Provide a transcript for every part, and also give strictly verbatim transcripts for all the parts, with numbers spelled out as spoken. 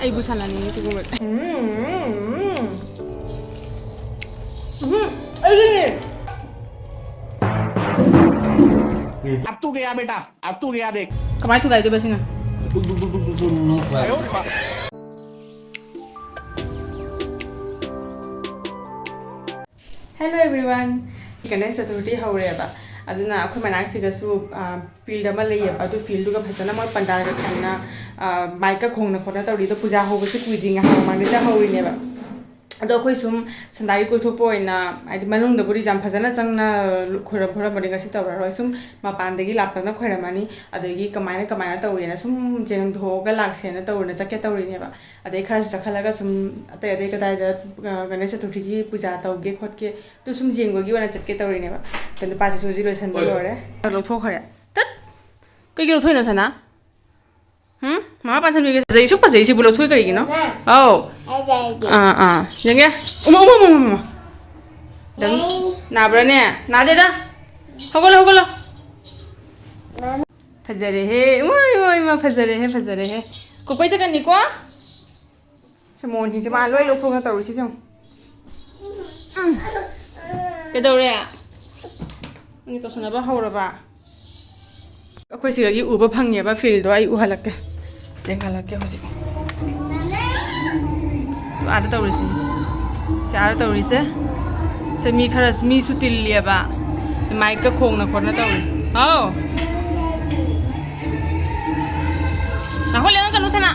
ꯑꯩꯕꯨ ꯁꯥꯟꯅꯅꯤꯡꯉꯤ ꯁꯤꯒꯨꯝꯕ꯫ ꯎꯝ, ꯎꯝ, ꯎꯝ꯫ ꯎꯝ, ꯑꯩꯒꯤꯅꯦ꯫ अब तू गया बेटा, अब तू गया देख। ꯀꯃꯥꯏꯅ ꯊꯨꯒꯥꯏꯗꯣꯏꯕ ꯁꯤꯅ? ꯇꯨꯛ ꯇꯨꯛ ꯇꯨꯛ ꯇꯨꯛ ꯇꯨꯛ ꯇꯨꯛ ꯅꯣꯛꯄ꯫ Hello everyone꯫ ꯒꯅꯦꯁ ꯆꯇꯨꯔꯊꯤ ꯍꯧꯔꯦꯕ꯫ ꯑꯗꯨꯅ ꯑꯩꯈꯣꯏ ꯃꯅꯥꯛꯁꯤꯗꯁꯨ, ꯑ, field ꯑꯃ ꯂꯩꯌꯦꯕ꯫ ꯑꯗꯨ fieldꯗꯨꯒ ꯐꯖꯅ ꯃꯣꯏ ꯄꯟꯗꯥꯜꯒ ꯈꯪꯅ, ꯑ, micꯀ ꯈꯣꯡꯅ ꯈꯣꯠꯅ ꯇꯧꯔꯤꯗꯣ, ꯄꯨꯖꯥ ꯍꯧꯕꯁꯦ ꯀꯨꯏꯗ꯭ꯔꯤ, ꯉꯍꯥꯟ ꯃꯃꯥꯡꯗꯩꯗ ꯍꯧꯔꯤꯅꯦꯕ꯫ ꯑꯗꯣ ꯑꯩꯈꯣꯏ ꯁꯨꯝ ꯁꯟꯗꯥꯒꯤ ꯀꯣꯏꯊꯣꯛꯄ ꯑꯣꯏꯅ, ꯍꯥꯏꯗꯤ ꯃꯅꯨꯡꯗꯕꯨꯗꯤ ꯌꯥꯝ ꯐꯖꯅ ꯆꯪꯅ ꯈꯣꯏꯔꯝ ꯈꯣꯏꯔꯝꯕꯗꯤ ꯉꯁꯤ ꯇꯧꯔꯔꯣꯏ꯫ ꯁꯨꯝ ꯃꯄꯥꯟꯗꯒꯤ ꯂꯥꯛꯄꯗꯅ ꯈꯣꯏꯔꯝꯃꯅꯤ, ꯑꯗꯒꯤ ꯀꯃꯥꯏꯅ ꯀꯃꯥꯏꯅ ꯇꯧꯔꯤꯅ ꯁꯨꯝ ꯌꯦꯡꯊꯣꯛꯑꯒ ꯂꯥꯛꯁꯦꯅ ꯇꯧꯔꯤꯅ ꯆꯠꯀꯦ ꯇꯧꯔꯤꯅꯦꯕ꯫ ꯑꯗꯩ ꯈꯔꯁꯨ ꯆꯠꯈꯠꯂꯒ ꯁꯨꯝ ꯑꯇꯩ ꯑꯇꯩ ꯀꯗꯥꯏꯗ, ꯑ, ꯒꯅꯦꯁ ꯆꯇꯨꯔꯊꯤꯒꯤ ꯄꯨꯖꯥ ꯇꯧꯒꯦ ꯈꯣꯠꯀꯦ ꯑꯗꯨ ꯁꯨꯝ ꯌꯦꯡꯕꯒꯤ ꯑꯣꯏꯅ ꯆꯠꯀꯦ ꯇꯧꯔꯤꯅꯦꯕ꯫ ꯑꯗꯣ ꯅꯨꯄꯥꯁꯤꯁꯨ ꯍꯧꯖꯤꯛ ꯂꯣꯏꯁꯟꯕ ꯍꯣꯏ꯫ ꯂꯣꯏꯔꯦ꯫ ꯂꯧꯊꯣꯛꯈ꯭ꯔꯦ꯫ ꯇꯠ! ꯀꯩꯒꯤ ꯂꯧꯊꯣꯛꯏꯅꯣ ꯁꯅꯥ? ꯍꯨꯝ? ꯃꯃꯥ ꯄꯥꯟꯁꯟꯕꯤꯒꯦ ꯐꯖꯩ, ꯁꯨꯛ ꯐꯖꯩ ꯁꯤꯕꯨ ꯂꯧꯊꯣꯛꯏ ꯀꯔꯤꯒꯤꯅꯣ? ꯃꯃꯥ꯫ ꯑꯧ꯫ ꯐꯖꯩ꯫ ꯑꯥ, ꯑꯥ꯫ ꯌꯦꯡꯒꯦ꯫ ꯎꯃ, ꯎꯃ, ꯎꯃ, ꯎꯃ, ꯎꯃ꯫ ꯗꯝ-, ꯅꯥꯏ꯫ ꯅꯥꯕ꯭ꯔꯥꯅꯦ? ꯅꯥꯗꯦꯗ꯫ ꯍꯧꯒꯠꯂꯣ, ꯍꯧꯒꯠꯂꯣ꯫ ꯃꯃꯥ꯫ ꯐꯖꯔꯦꯍꯦ꯫ ꯏꯃꯥ, ꯏꯃꯥ, ꯏꯃꯥ, ꯐꯖꯔꯦꯍꯦ, ꯐꯖꯔꯦꯍꯦ꯫ ꯀꯣꯀꯣꯏ ꯆꯠꯀꯅꯤꯀꯣ? ꯁꯤ ꯃꯣꯟꯁꯤꯡꯁꯦ ꯃꯥ ꯂꯣꯏ ꯂꯧꯊꯣꯛꯅ ꯇꯧꯔꯤꯁꯤ ꯌꯦꯡꯉꯨ꯫ ꯎꯝ꯫ ꯀꯩꯗꯧꯔꯦ? ꯅꯪꯒꯤ ꯇꯧꯁꯟꯅꯕ ꯍꯧꯔꯕ? ꯑꯩꯈꯣꯏ ꯁꯤꯗꯒꯤ ꯎꯕ ꯐꯪꯉꯦꯕ fieldꯗꯣ, ꯑꯩ ꯎꯍꯜꯂꯛꯀꯦ, ꯌꯦꯡꯍꯜꯂꯛꯀꯦ ꯍꯧꯖꯤꯛ꯫ ꯑꯥꯗ ꯇꯧꯔꯤꯁꯤ, ꯁꯤ ꯑꯥꯗ ꯇꯧꯔꯤꯁꯦ, ꯁꯦ ꯃꯤ ꯈꯔ, ꯃꯤꯁꯨ ꯇꯤꯜꯂꯤꯑꯕ, micꯀ ꯈꯣꯡꯅ ꯈꯣꯠꯅ ꯇꯧꯔꯤ꯫ ꯍꯥꯎ꯫ ꯉꯥꯏꯈꯣ, ꯂꯦꯡꯉꯛꯀꯅꯨ, ꯁꯅꯥ꯫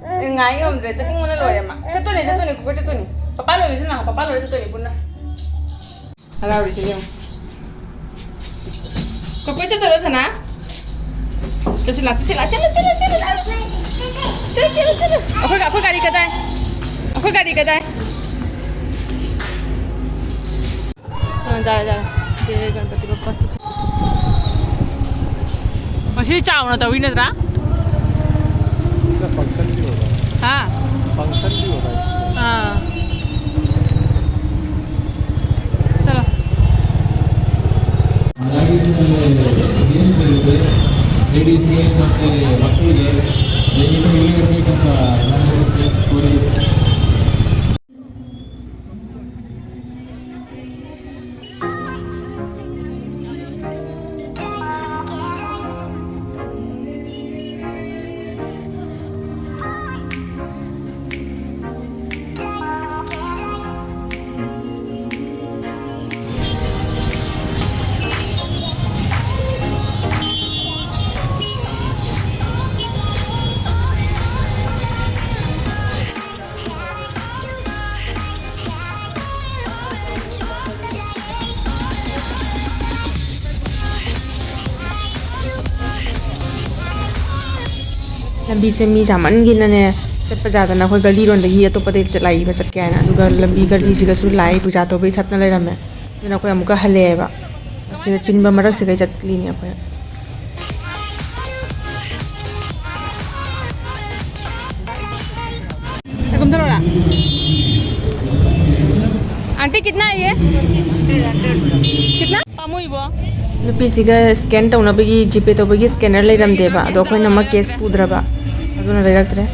ꯑꯦ, ꯉꯥꯏ ꯉꯝꯗ꯭ꯔꯦ, ꯆꯠꯅꯤꯡꯕꯅ ꯂꯣꯏꯔꯦ ꯃꯥ꯫ ꯆꯠꯇꯣꯏꯅꯦ, ꯆꯠꯇꯣꯏꯅꯦ, ꯀꯣꯀꯣꯏ ꯆꯠꯇꯣꯏꯅꯦ꯫ ꯄꯄꯥ ꯂꯣꯏꯒꯦꯁꯨ ꯂꯥꯛꯑꯣ, ꯄꯄꯥ ꯂꯣꯏꯔ ꯆꯠꯇꯣꯏꯅꯦ ꯄꯨꯟꯅ꯫ ꯍꯔꯥꯎꯔꯤꯁꯦ ꯌꯦꯡꯉꯨ꯫ ꯀꯣꯀꯣꯏ ꯆꯠꯇꯣꯏꯔꯣ, ꯁꯅꯥ? ꯆꯠꯁꯤ ꯂꯥꯛ, ꯆꯠꯁꯤ ꯂꯥꯛ, ꯆꯠꯂꯨ, ꯆꯠꯂꯨ, ꯆꯠꯂꯨ, ꯆꯠꯂꯨ꯫ ꯆꯠꯂꯨ, ꯆꯠꯂꯨ, ꯆꯠꯂꯨ꯫ ꯑꯩꯈꯣꯏ, ꯑꯩꯈꯣꯏ ꯒꯥꯔꯤ ꯀꯗꯥꯏ? ꯑꯩꯈꯣꯏ ꯒꯥꯔꯤ ꯀꯗꯥꯏ? ꯑ, ꯌꯥꯔꯦ, ꯌꯥꯔꯦ꯫ ꯁꯤ ꯒꯅꯄꯇꯤ ꯕꯞꯄꯥ꯫ ꯉꯁꯤ ꯆꯥꯎꯅ ꯇꯧꯋꯤ ꯅꯠꯇ꯭ꯔꯥ? ꯁꯤꯅ functionꯒꯤ ꯑꯣꯏꯕ꯫ ꯍꯥ? Functionꯒꯤ ꯑꯣꯏꯕ꯫ ꯑꯥ꯫ ꯆꯠꯂꯣ꯫ ꯂꯝꯕꯤꯁꯦ ꯃꯤ ꯌꯥꯝꯃꯟꯒꯤꯅꯅꯦ, ꯆꯠꯄ ꯌꯥꯗꯅ ꯑꯩꯈꯣꯏ ꯒꯂꯤꯔꯣꯝꯗꯒꯤ ꯑꯇꯣꯞꯄꯗ ꯂꯥꯛꯏꯕ ꯆꯠꯀꯦ ꯍꯥꯏꯅ, ꯑꯗꯨꯒ ꯂꯝꯕꯤ ꯒꯂꯤꯁꯤꯒꯁꯨ ꯂꯥꯏ ꯄꯨꯖꯥ ꯇꯧꯕꯩ ꯊꯠꯅ ꯂꯩꯔꯝꯃꯦ꯫ ꯑꯗꯨꯅ ꯑꯩꯈꯣꯏ ꯑꯃꯨꯛꯀ ꯍꯜꯂꯛꯑꯦꯕ꯫ ꯑꯁꯤꯗ ꯆꯤꯟꯕ ꯃꯔꯛꯁꯤꯗꯩ ꯆꯠꯂꯤꯅꯦ ꯑꯩꯈꯣꯏ꯫ ꯀꯨꯝꯊꯔꯛꯑꯣꯔꯥ? आंटी, कितना है ये? कितना? ꯄꯥꯝꯃꯨꯏꯕꯣ꯫ ꯅꯨꯄꯤꯁꯤꯒ scan ꯇꯧꯅꯕꯒꯤ, GPay ꯇꯧꯕꯒꯤ scanner ꯂꯩꯔꯝꯗꯦꯕ, ꯑꯗꯣ ꯑꯩꯈꯣꯏꯅ ꯑꯃ cash ꯄꯨꯗ꯭ꯔꯕ, ꯑꯗꯨꯅ ꯂꯩꯔꯛꯇ꯭ꯔꯦ꯫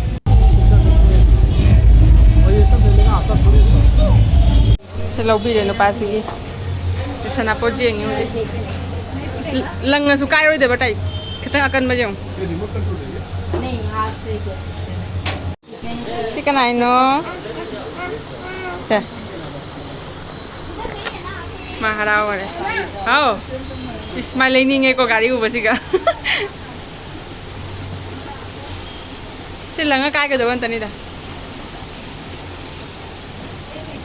ꯁꯤ ꯂꯧꯕꯤꯔꯦ ꯅꯨꯄꯥꯁꯤꯒꯤ꯫ ꯁꯅꯥꯄꯣꯠ ꯌꯦꯡꯉꯤ ꯍꯧꯖꯤꯛ꯫ ꯂꯪꯉꯁꯨ ꯀꯥꯏꯔꯣꯏꯗꯕ type꯫ ꯈꯤꯇꯪ ꯑꯀꯟꯕ ꯌꯦꯡꯉꯨ꯫ ꯁꯤ ꯀꯅꯥꯏꯅꯣ? ꯁꯦ꯫ ꯃꯥ ꯍꯔꯥꯎꯈꯔꯦ꯫ ꯍꯥꯎ꯫ ꯏꯁ, ꯃꯥ ꯂꯩꯅꯤꯡꯉꯦꯀꯣ ꯒꯥꯔꯤ ꯎꯕꯁꯤꯒ꯫ ꯁꯤ ꯂꯪꯉ ꯀꯥꯏꯒꯗꯕ ꯉꯥꯛꯇꯅꯤꯗ꯫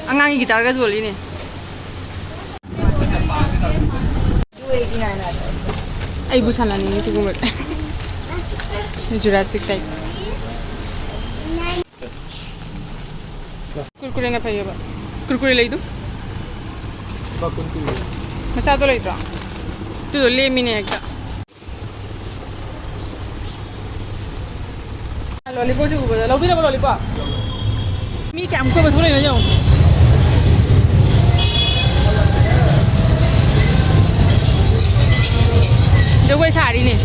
ꯑꯉꯥꯡꯒꯤ guitarꯒ ꯌꯣꯜꯂꯤꯅꯦ꯫ ꯑꯩꯕꯨ ꯁꯥꯟꯅꯅꯤꯡꯉꯤ ꯁꯤꯒꯨꯝꯕꯁꯦ꯫ Jurassic type꯫ ꯀꯨꯔꯀꯨꯔꯦꯅ ꯐꯩꯌꯦꯕ꯫ ꯀꯨꯔꯀꯨꯔꯦ ꯂꯩꯗꯨ꯫ ꯃꯆꯥꯗꯣ ꯂꯩꯇ꯭ꯔꯣ? ꯑꯗꯨꯗꯣ ꯂꯦꯝꯃꯤꯅꯦ ꯍꯦꯛꯇ꯫ Lollipopꯁꯦ ꯎꯕꯗ ꯂꯧꯕꯤꯔꯕ lollipop? ꯃꯤ ꯀꯌꯥꯝ ꯀꯣꯏꯕ ꯊꯣꯛꯂꯛꯏꯅꯣ ꯌꯦꯡꯉꯣ꯫ ꯖꯒꯣꯏ ꯁꯥꯔꯤꯅꯦ꯫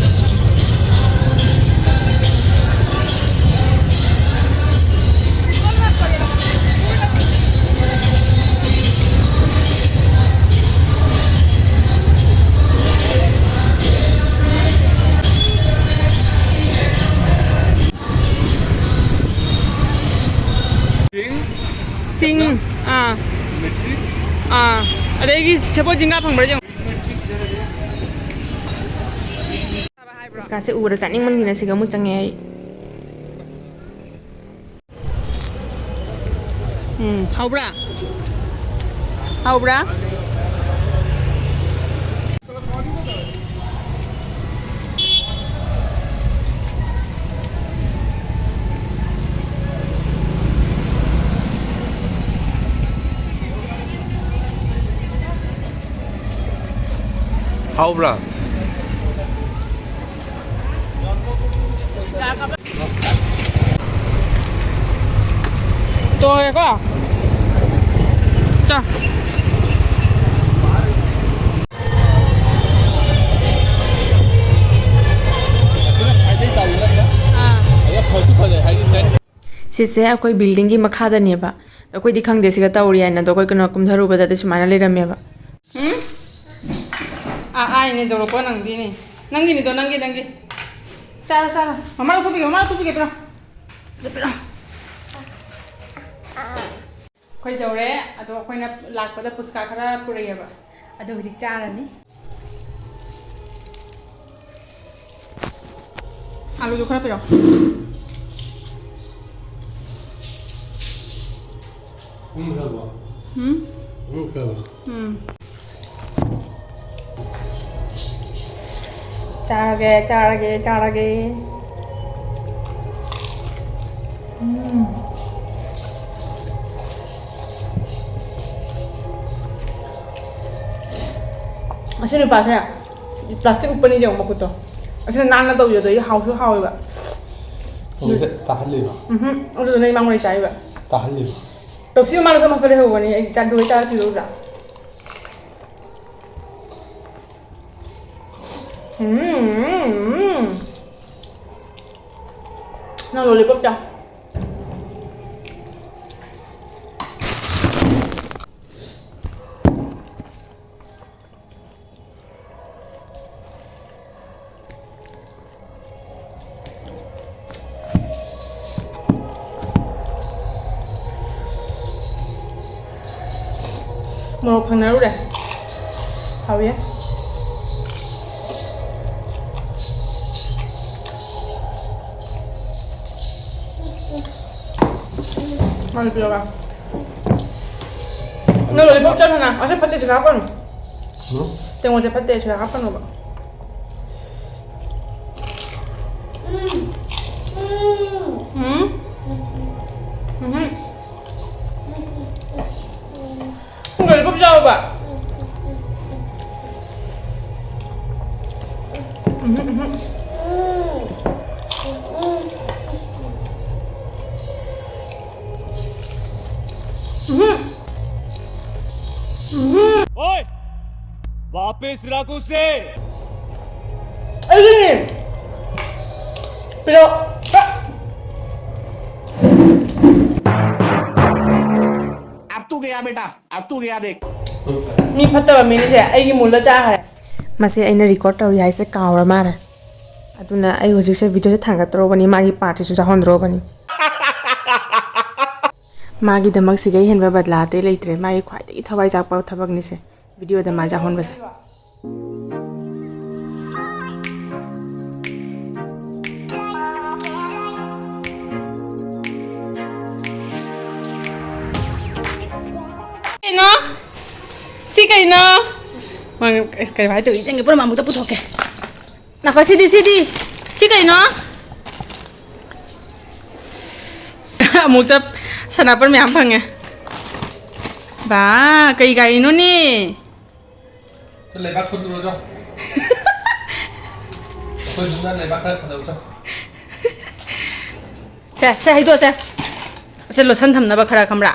ꯑꯥ, ꯑꯗꯒꯤ ꯁꯦꯕꯣꯠ ꯖꯤꯡꯒꯥ ꯐꯪꯕ꯭ꯔꯥ ꯌꯦꯡꯉꯣ꯫ ꯄꯨꯁꯀꯥꯁꯦ ꯎꯕꯗ ꯆꯥꯅꯤꯡꯃꯟꯒꯤꯅ ꯁꯤꯒ ꯑꯃꯨꯛ ꯆꯪꯉꯦ ꯑꯩ꯫ ꯎꯝ, ꯍꯥꯎꯕ꯭ꯔꯥ? ꯍꯥꯎꯕ꯭ꯔꯥ? ꯍꯥꯎꯕ꯭ꯔꯥ? ꯇꯣꯛꯑꯒꯦꯀꯣ꯫ ꯆꯥ꯫ ꯑꯥ꯫ ꯁꯤꯁꯦ ꯑꯩꯈꯣꯏ buildingꯒꯤ ꯃꯈꯥꯗꯅꯦꯕ꯫ ꯑꯩꯈꯣꯏꯗꯤ ꯈꯪꯗꯦ ꯁꯤꯒ ꯇꯧꯔꯤ ꯍꯥꯏꯅ, ꯑꯗꯣ ꯑꯩꯈꯣꯏ ꯀꯩꯅꯣ ꯀꯨꯝꯊꯔꯨꯕꯗꯗꯤ ꯁꯨꯃꯥꯏꯅ ꯂꯩꯔꯝꯃꯦꯕ꯫ ꯎꯝ? ꯑꯥ, ꯑꯥꯏꯅꯦ, ꯌꯧꯔꯛꯄ ꯅꯪꯗꯤꯅꯦ꯫ ꯅꯪꯒꯤꯅꯤꯗꯣ, ꯅꯪꯒꯤ, ꯅꯪꯒꯤ꯫ ꯆꯥꯔꯣ, ꯆꯥꯔꯣ꯫ ꯃꯃꯥ ꯂꯧꯊꯣꯛꯄꯤꯒꯦ, ꯃꯃꯥ ꯂꯧꯊꯣꯛꯄꯤꯒꯦ, ꯄꯤꯔꯣ꯫ ꯁꯤ ꯄꯤꯔꯣ꯫ ꯑꯩꯈꯣꯏ ꯌꯧꯔꯦ, ꯑꯗꯣ ꯑꯩꯈꯣꯏꯅ ꯂꯥꯛꯄꯗ ꯄꯨꯁꯀꯥ ꯈꯔ ꯄꯨꯔꯛꯑꯦꯕ꯫ ꯑꯗꯣ ꯍꯧꯖꯤꯛ ꯆꯥꯔꯅꯤ꯫ ꯑꯂꯨꯗꯣ ꯈꯔ ꯄꯤꯔꯛꯑꯣ꯫ ꯎꯝꯈ꯭ꯔꯕꯣ? ꯎꯝ? ꯎꯝꯈ꯭ꯔꯕꯣ? ꯎꯝ꯫ ꯆꯥꯔꯒꯦ, ꯆꯥꯔꯒꯦ, ꯆꯥꯔꯒꯦ꯫ ꯎꯝ꯫ ꯑꯁꯤ ꯅꯨꯄꯥꯁꯦ plastic ꯎꯞꯄꯅꯤ ꯌꯦꯡꯉꯣ ꯃꯈꯨꯠꯇꯣ꯫ ꯑꯁꯤꯅ ꯅꯥꯟꯅ ꯇꯧꯖꯗꯣꯏꯒꯤ ꯍꯥꯎꯁꯨ ꯍꯥꯎꯋꯦꯕ꯫ ꯍꯧꯖꯤꯛꯁꯦ ꯇꯥꯍꯜꯂꯤꯕ꯫ ꯎꯝꯍꯨꯝ, ꯑꯗꯨꯗꯨꯅ ꯏꯃꯥ ꯃꯣꯏ ꯆꯥꯏꯕ꯫ ꯇꯥꯍꯜꯂꯤꯕ꯫ ꯇꯣꯞꯁꯤ ꯃꯃꯥꯅ ꯁꯝ ꯍꯥꯞꯄ ꯂꯩꯍꯧꯕꯅꯤ, ꯑꯩ ꯆꯥ ꯂꯣꯏ ꯆꯥꯔ ꯄꯤꯔꯛꯎꯗ꯭ꯔꯥ? ꯎꯝ, ꯎꯝ, ꯎꯝ꯫ ꯅꯪ lollipop ꯆꯥ꯫ ꯃꯣꯔꯣꯛ ꯐꯪꯅꯔꯨꯔꯦ꯫ ꯍꯥꯎꯋꯦ꯫ ꯃꯥꯅ ꯄꯤꯔꯛꯑꯣ꯫ ꯅꯪ ꯂꯣꯂꯤꯄꯣꯞ ꯆꯥꯔꯨꯅ꯫ ꯑꯁꯤ ꯐꯠꯇꯦ, ꯁꯤꯗ ꯍꯥꯞꯀꯅꯨ꯫ ꯎꯝ? ꯇꯦꯡꯉꯣꯁꯦ ꯐꯠꯇꯦ, ꯁꯤꯗ ꯍꯥꯞꯀꯅꯨꯕ꯫ ꯎꯝ? ꯎꯝ? ꯂꯣꯂꯤꯄꯣꯞ ꯆꯥꯎꯕ꯫ ओए, वापस रख उसे। ꯑꯩꯒꯤꯅꯦ꯫ ꯄꯤꯔꯛꯑꯣ꯫ अब तू गया बेटा, अब तू गया देख। ꯃꯤ ꯐꯠꯇꯕ ꯃꯤꯅꯤꯁꯦ ꯑꯩꯒꯤ ꯃꯨꯜꯂ ꯆꯥꯈ꯭ꯔꯦ꯫ ꯃꯁꯤ ꯑꯩꯅ record ꯇꯧꯔꯤ ꯍꯥꯏꯁꯦ ꯀꯥꯎꯔ ꯃꯥꯜꯂꯦ꯫ ꯑꯗꯨꯅ ꯑꯩ ꯍꯧꯖꯤꯛꯁꯦ videoꯁꯦ ꯊꯥꯡꯒꯠꯇ꯭ꯔꯣꯕꯅꯤ, ꯃꯥꯒꯤ partꯁꯤꯁꯨ ꯌꯥꯎꯍꯟꯗ꯭ꯔꯣꯕꯅꯤ꯫ ꯃꯥꯒꯤꯗꯃꯛ ꯁꯤꯒꯩ ꯍꯦꯟꯕ ꯕꯗꯂꯥ ꯑꯇꯩ ꯂꯩꯇ꯭ꯔꯦ꯫ ꯃꯥꯒꯤ ꯈ꯭ꯋꯥꯏꯗꯒꯤ ꯊꯋꯥꯏ ꯆꯥꯛꯄ ꯊꯕꯛꯅꯤꯁꯦ, videoꯗ ꯃꯥ ꯌꯥꯎꯍꯟꯕꯁꯦ꯫ ꯀꯩꯅꯣ? ꯁꯤ ꯀꯩꯅꯣ? ꯃꯥ ꯀꯩ ꯍꯥꯏ ꯇꯧꯏ? ꯆꯪꯒꯦ, ꯄꯨꯔꯥ ꯑꯃꯨꯛꯇ ꯄꯨꯊꯣꯛꯀꯦ꯫ ꯅꯥꯈꯣ, ꯁꯤꯗꯤ, ꯁꯤꯗꯤ꯫ ꯁꯤ ꯀꯩꯅꯣ? ꯑꯃꯨꯛꯇ ꯁꯅꯥꯄꯣꯠ ꯃꯌꯥꯝ ꯐꯪꯉꯦ꯫ ꯕꯥ, ꯀꯩ ꯒꯥꯔꯤꯅꯣꯅꯦ? ꯂꯩꯕꯥꯛ ꯈꯣꯠꯂꯨꯔꯣ, ꯆꯣ꯫ ꯑꯩꯈꯣꯏ ꯌꯨꯝꯗ ꯂꯩꯕꯥꯛ ꯈꯔ ꯊꯥꯗꯧ, ꯆꯣ꯫ ꯁꯦ, ꯁꯦ, ꯍꯩꯗꯣꯛꯑꯁꯦ꯫ ꯑꯁꯦ, lotion ꯊꯝꯅꯕ ꯈꯔ ꯈꯪꯕ꯭ꯔꯥ?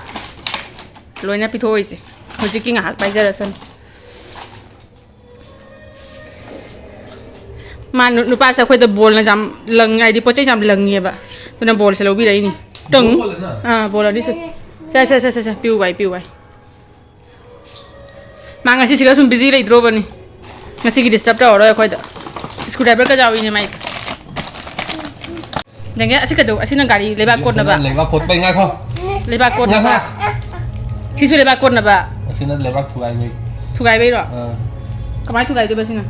ꯂꯣꯏꯅ ꯄꯤꯊꯣꯛꯑꯣꯏꯁꯦ꯫ ꯍꯧꯖꯤꯛꯀꯤ ꯉꯥꯏꯍꯥꯛ ꯄꯥꯏꯖꯔꯁꯅꯨ꯫ ꯃꯥ ꯅꯨ-, ꯅꯨꯄꯥꯁꯦ ꯑꯩꯈꯣꯏꯗ ꯕꯣꯜꯅ ꯌꯥꯝ ꯂꯪ-, ꯍꯥꯏꯗꯤ ꯄꯣꯠ ꯆꯩꯁꯦ ꯌꯥꯝ ꯂꯪꯉꯦꯕ꯫ ꯑꯗꯨꯅ ꯕꯣꯜꯁꯦ ꯂꯧꯕꯤꯔꯛꯏꯅꯤ꯫ ꯇꯪꯉꯨ꯫ ꯕꯣꯜ ꯑꯅ? ꯑꯥ, ꯕꯣꯜ ꯑꯅꯤꯁꯦ꯫ ꯁꯦ, ꯁꯦ, ꯁꯦ, ꯁꯦ, ꯁꯦ, ꯄꯤꯌꯨ ꯚꯥꯏ, ꯄꯤꯌꯨ ꯚꯥꯏ꯫ ꯃꯥ ꯉꯁꯤꯁꯤꯒ ꯁꯨꯝ busy ꯂꯩꯇ꯭ꯔꯣꯕꯅꯤ꯫ ꯉꯁꯤꯒꯤ disturb ꯇꯧꯔꯔꯣꯏ ꯑꯩꯈꯣꯏꯗ꯫ Screwdriver ꯀ ꯌꯥꯎꯏꯅꯦ ꯃꯥꯏꯁꯦ꯫ ꯌꯦꯡꯒꯦ, ꯑꯁꯤ ꯀꯩꯗꯧ-, ꯑꯁꯤꯅ ꯒꯥꯔꯤ ꯂꯩꯕꯥꯛ ꯀꯣꯠꯅꯕ꯫ ꯂꯩꯕꯥꯛ ꯀꯣꯠꯄꯩ, ꯉꯥꯏꯈꯣ꯫ ꯂꯩꯕꯥꯛ ꯀꯣꯠꯅꯕ꯫ ꯉꯥꯏꯈꯣ꯫ ꯁꯤꯁꯨ ꯂꯩꯕꯥꯛ ꯀꯣꯠꯅꯕ꯫ ꯑꯁꯤꯅ ꯂꯩꯕꯥꯛ ꯊꯨꯒꯥꯏꯕꯩ꯫ ꯊꯨꯒꯥꯏꯕꯩꯔꯣ? ꯑꯥ꯫ ꯀꯃꯥꯏ ꯊꯨꯒꯥꯏꯗꯣꯏꯕ ꯁꯤꯅ?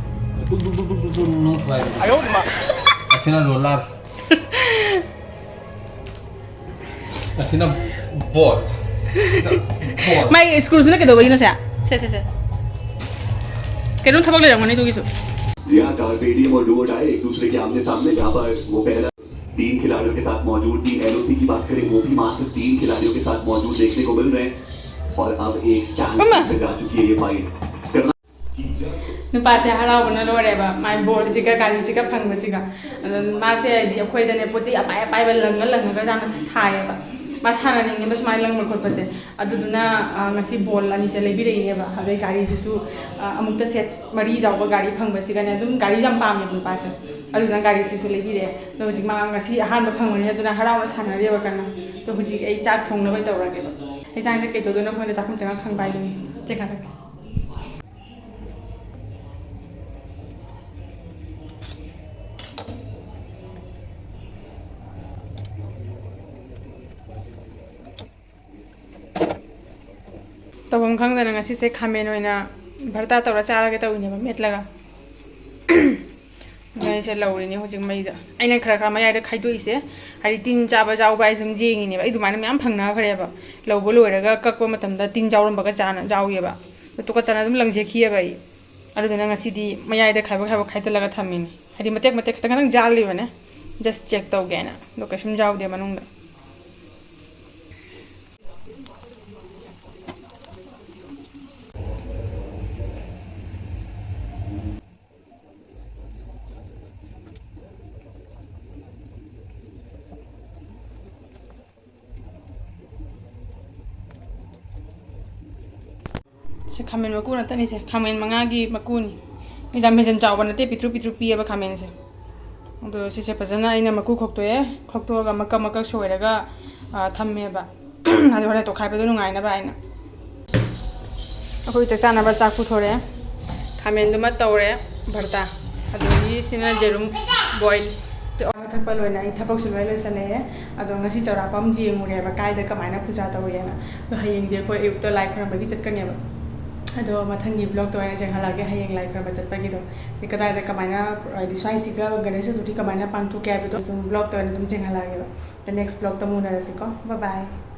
ꯇꯨꯛ ꯇꯨꯛ ꯇꯨꯛ ꯇꯨꯛ ꯇꯨꯛ ꯅꯨꯡ ꯊꯨꯒꯥꯏꯕꯩ꯫ ꯑꯁꯤꯅ ꯔꯣꯂꯔ꯫ ꯑꯁꯤꯅ ꯕꯣꯜ꯫ ꯑꯁꯤꯅ ꯕꯣꯜ꯫ ꯃꯥꯏ ꯁ꯭ꯀ꯭ꯔꯨꯁꯤꯅ ꯀꯩꯗꯧꯕꯒꯤꯅꯣ ꯁꯦ? ꯁꯦ, ꯁꯦ, ꯁꯦ꯫ ꯀꯩꯅꯣꯝ ꯊꯕꯛ ꯂꯩꯔꯝꯒꯅꯤ ꯑꯗꯨꯒꯤꯁꯨ꯫ जी हाँ, कार्पेडियम और डुओडाई एक दूसरे के आमने सामने, जहाँ पर वो पहला तीन खिलाड़ियों के साथ मौजूद, टीम एलओसी की बात करें, वो भी मात्र तीन खिलाड़ियों के साथ मौजूद देखने को मिल रहे हैं। और अब एक स्टैंड अम्मा। तक जा चुकी है ये फाइट। ꯅꯨꯄꯥꯁꯦ ꯍꯔꯥꯎꯕꯅ ꯂꯣꯏꯔꯦꯕ, ꯃꯥꯏ ꯕꯣꯜꯁꯤꯒ ꯒꯥꯔꯤꯁꯤꯒ ꯐꯪꯕꯁꯤꯒ꯫ ꯑꯗꯣ ꯃꯥꯁꯦ ꯍꯥꯏꯗꯤ ꯑꯩꯈꯣꯏꯗꯅꯦ ꯄꯣꯠ ꯆꯩ ꯑꯄꯥꯏ ꯑꯄꯥꯏꯕ ꯂꯪꯉ ꯂꯪꯉꯒ ꯌꯥꯝꯅ ꯊꯥꯏꯌꯦꯕ꯫ ꯃꯥ ꯁꯥꯟꯅꯅꯤꯡꯉꯦꯕ ꯁꯨꯃꯥꯏꯅ ꯂꯪꯕ ꯈꯣꯠꯄꯁꯦ꯫ ꯑꯗꯨꯗꯨꯅ, ꯑ, ꯉꯁꯤ ꯕꯣꯜ ꯑꯅꯤꯁꯦ ꯂꯩꯕꯤꯔꯛꯏꯅꯦꯕ꯫ ꯑꯗꯩ ꯒꯥꯔꯤꯁꯤꯁꯨ, ꯑ, ꯑꯃꯨꯛꯇ ꯁꯦꯠ ꯃꯔꯤ ꯌꯥꯎꯕ ꯒꯥꯔꯤ ꯐꯪꯕꯁꯤꯒꯅꯦ, ꯑꯗꯨꯝ ꯒꯥꯔꯤ ꯌꯥꯝ ꯄꯥꯝꯃꯦꯕ ꯅꯨꯄꯥꯁꯦ꯫ ꯑꯗꯨꯗꯨꯅ ꯒꯥꯔꯤꯁꯤꯁꯨ ꯂꯩꯕꯤꯔꯛꯑꯦ꯫ ꯑꯗꯣ ꯍꯧꯖꯤꯛ ꯃꯥ ꯉꯁꯤ ꯑꯍꯥꯟꯕ ꯐꯪꯕꯅꯤꯅ ꯑꯗꯨꯅ ꯍꯔꯥꯎꯅ ꯁꯥꯟꯅꯔꯤꯕ ꯀꯟꯅ꯫ ꯑꯗꯣ ꯍꯧꯖꯤꯛ ꯑꯩ ꯆꯥꯛ ꯊꯣꯡꯅꯕ ꯇꯧꯔꯒꯦꯕ꯫ ꯍꯩꯖꯥꯡꯁꯦ ꯀꯩ ꯇꯧꯗꯣꯏꯅꯣ ꯈꯪꯗꯦ, ꯆꯥꯛꯈꯨꯝ ꯆꯪꯉ ꯈꯪꯕ ꯍꯥꯏꯗꯨꯅꯤ꯫ ꯆꯦ ꯈꯥ ꯈꯥ꯫ ꯇꯧꯐꯝ ꯈꯪꯗꯅ ꯉꯁꯤꯁꯦ ꯈꯥꯃꯦꯟ ꯑꯣꯏꯅ ꯚꯔꯇꯥ ꯇꯧꯔ ꯆꯥꯔꯒꯦ ꯇꯧꯔꯤꯅꯦꯕ, ꯃꯦꯠꯂꯒ꯫ ꯑꯗꯨꯅ ꯑꯩꯁꯦ ꯂꯧꯔꯤꯅꯦ ꯍꯧꯖꯤꯛ ꯃꯩꯗ꯫ ꯑꯩꯅ ꯈꯔ ꯈꯔ ꯃꯌꯥꯏꯗ ꯈꯥꯏꯗꯣꯛꯏꯁꯦ, ꯍꯥꯏꯗꯤ ꯇꯤꯟ ꯆꯥꯕ ꯌꯥꯎꯕ꯭ꯔꯥ ꯍꯥꯏꯁꯦ ꯁꯨꯝ ꯌꯦꯡꯉꯤꯅꯦꯕ꯫ ꯑꯩ ꯑꯗꯨꯃꯥꯏꯅ ꯃꯌꯥꯝ ꯐꯪꯅꯈ꯭ꯔꯦꯕ꯫ ꯂꯧꯕ ꯂꯣꯏꯔꯒ ꯀꯛꯄ ꯃꯇꯝꯗ ꯇꯤꯟ ꯌꯥꯎꯔꯝꯕꯒ ꯆꯥꯅ ꯌꯥꯎꯋꯦꯕ꯫ ꯑꯗꯨ ꯇꯨꯀꯠꯆꯅ ꯑꯗꯨꯝ ꯂꯪꯖꯦꯛꯈꯤꯑꯕ ꯑꯩ꯫ ꯑꯗꯨꯗꯨꯅ ꯉꯁꯤꯗꯤ ꯃꯌꯥꯏꯗ ꯈꯥꯏꯕꯣꯛ ꯈꯥꯏꯕꯣꯛ ꯈꯥꯏꯗꯠꯂꯒ ꯊꯝꯃꯤꯅꯦ꯫ ꯍꯥꯏꯗꯤ ꯃꯇꯦꯛ ꯃꯇꯦꯛ ꯈꯤꯇꯪ ꯈꯤꯇꯪ ꯖꯥꯜꯂꯤꯕꯅꯦ, just check ꯇꯧꯒꯦꯅ꯫ ꯑꯗꯣ ꯀꯩꯁꯨꯝ ꯌꯥꯎꯗꯦ ꯃꯅꯨꯡꯗ꯫ ꯁꯤ ꯈꯥꯃꯦꯟ ꯃꯀꯨ ꯅꯠꯇꯅꯤꯁꯦ, ꯈꯥꯃꯦꯟ ꯃꯉꯥꯒꯤ ꯃꯀꯨꯅꯤ꯫ ꯌꯥꯝ ꯍꯦꯟꯖꯟ ꯆꯥꯎꯕ ꯅꯠꯇꯦ, ꯄꯤꯛꯇ꯭ꯔꯨ ꯄꯤꯛꯇ꯭ꯔꯨ ꯄꯤꯛꯑꯦꯕ ꯈꯥꯃꯦꯟꯁꯦ꯫ ꯑꯗꯣ ꯁꯤꯁꯦ ꯐꯖꯅ ꯑꯩꯅ ꯃꯀꯨ ꯈꯣꯛꯇꯣꯛꯑꯦ, ꯈꯣꯛꯇꯣꯛꯑꯒ ꯃꯀꯛ ꯃꯀꯛ ꯁꯣꯏꯔꯒ, ꯑ, ꯊꯝꯃꯦꯕ꯫ ꯑꯗꯨ ꯍꯣꯔꯦꯟ ꯇꯣꯠꯈꯥꯏꯕꯗꯣ ꯅꯨꯡꯉꯥꯏꯅꯕ ꯍꯥꯏꯅ꯫ ꯑꯩꯈꯣꯏ ꯆꯥꯛ ꯆꯥꯅꯕ ꯆꯥꯛ ꯄꯨꯊꯣꯔꯛꯑꯦ꯫ ꯈꯥꯃꯦꯟꯗꯨꯃ ꯇꯧꯔꯦ ꯚꯔꯇꯥ꯫ ꯑꯗꯒꯤ ꯁꯤꯅ ꯖꯦꯔꯨꯝ boil꯫ ꯆꯥꯕ ꯊꯛꯄ ꯂꯣꯏꯅ ꯑꯩ ꯊꯕꯛꯁꯨ ꯂꯣꯏ ꯂꯣꯏꯁꯜꯂꯛꯑꯦ꯫ ꯑꯗꯣ ꯉꯁꯤ ꯆꯥꯎꯔꯥꯛꯄ ꯑꯃ ꯌꯦꯡꯉꯨꯔꯦꯕ, ꯀꯥꯏꯗ ꯀꯃꯥꯏꯅ ꯄꯨꯖꯥ ꯇꯧꯋꯦꯅ꯫ ꯑꯗꯣ ꯍꯌꯦꯡꯗꯤ ꯑꯩꯈꯣꯏ ꯑꯌꯨꯛꯇ ꯂꯥꯏ ꯈꯣꯏꯔꯝꯕꯒꯤ ꯆꯠꯀꯅꯦꯕ꯫ ꯑꯗꯣ ꯃꯊꯪꯒꯤ vlogꯇ ꯑꯣꯏꯅ ꯌꯦꯡꯍꯜꯂꯛꯑꯒꯦ ꯍꯌꯦꯡ ꯂꯥꯏ ꯈꯣꯏꯔꯝꯕ ꯆꯠꯄꯒꯤꯗꯣ꯫ ꯑꯗꯩ ꯀꯗꯥꯏꯗ ꯀꯃꯥꯏꯅ, ꯍꯥꯏꯗꯤ ꯁ꯭ꯋꯥꯏꯁꯤꯒ ꯒꯅꯦꯁ ꯆꯇꯨꯔꯊꯤ ꯀꯃꯥꯏꯅ ꯄꯥꯡꯊꯣꯛꯀꯦ ꯍꯥꯏꯕꯗꯣ ꯁꯨꯝ vlogꯇ ꯑꯣꯏꯅ ꯑꯗꯨꯝ ꯌꯦꯡꯍꯜꯂꯛꯑꯒꯦꯕ꯫ The next vlogꯇ ꯑꯃꯨꯛ ꯎꯅꯔꯁꯤꯀꯣ꯫ Bye bye꯫